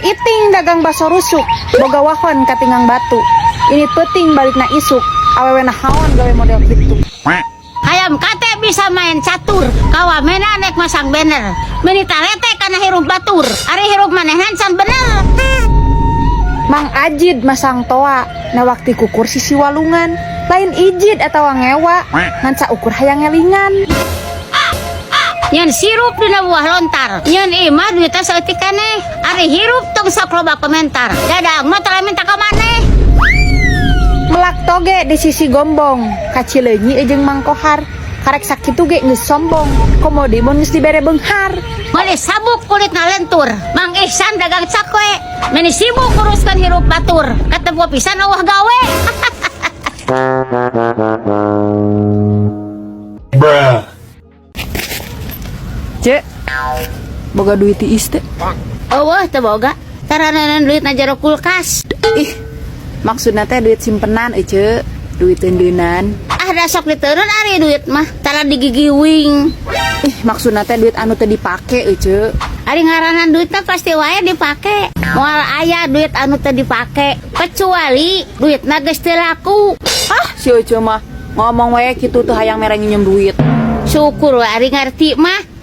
Iting dagang baso rusuk, boga wahon katingang batu. Ini peuting balik na isuk, awewe nahaon gawe model kitu. Hayam kate bisa main catur, kawamena nek masang banner. Meni talete kana hirup batur, ari hirup manehan can bener. Mang Ajid masang toa, nawak ti kukur sisi walungan. Lain ijid atau ngewa, ngan saukur hayang ngelingan. Nyeun sirup dina buah lontar, nyeun imah duitna saeutik keneh. Ari hirup tong sok loba komentar. Dadang mah tara minta ka maneh. Melak toge di sisi gombong, ka Cileunyi jeung Mang Kohar. Karek sakitu ge geus sombong, komo deui mun geus dibere beunghar. Meuli sabuk kulit ngalentur, Mang Ihsan dagang cakwe. Meni sibuk nguruskeun hirup batur, katempo pisan euweuh gawe. Bruh. Cek, boga duit tiis teh. Euweuh, teu boga. Tara neundeun duit na jero kulkas. Ih, maksudna teh duit simpenan, Ece. Duit eundeunan. Ah, da sok diteureunan ari duit mah, tara digigiwing. Ih, maksudna teh duit anu teu dipake, Ece. Ari ngaranan duitna pasti wae dipake. Moal aya duit anu teu dipake, kecuali duitna geus teu laku. Ah, si Ece mah ngomong wae kitu teu hayang mere nginjem duit. Syukur we ari ngarti mah.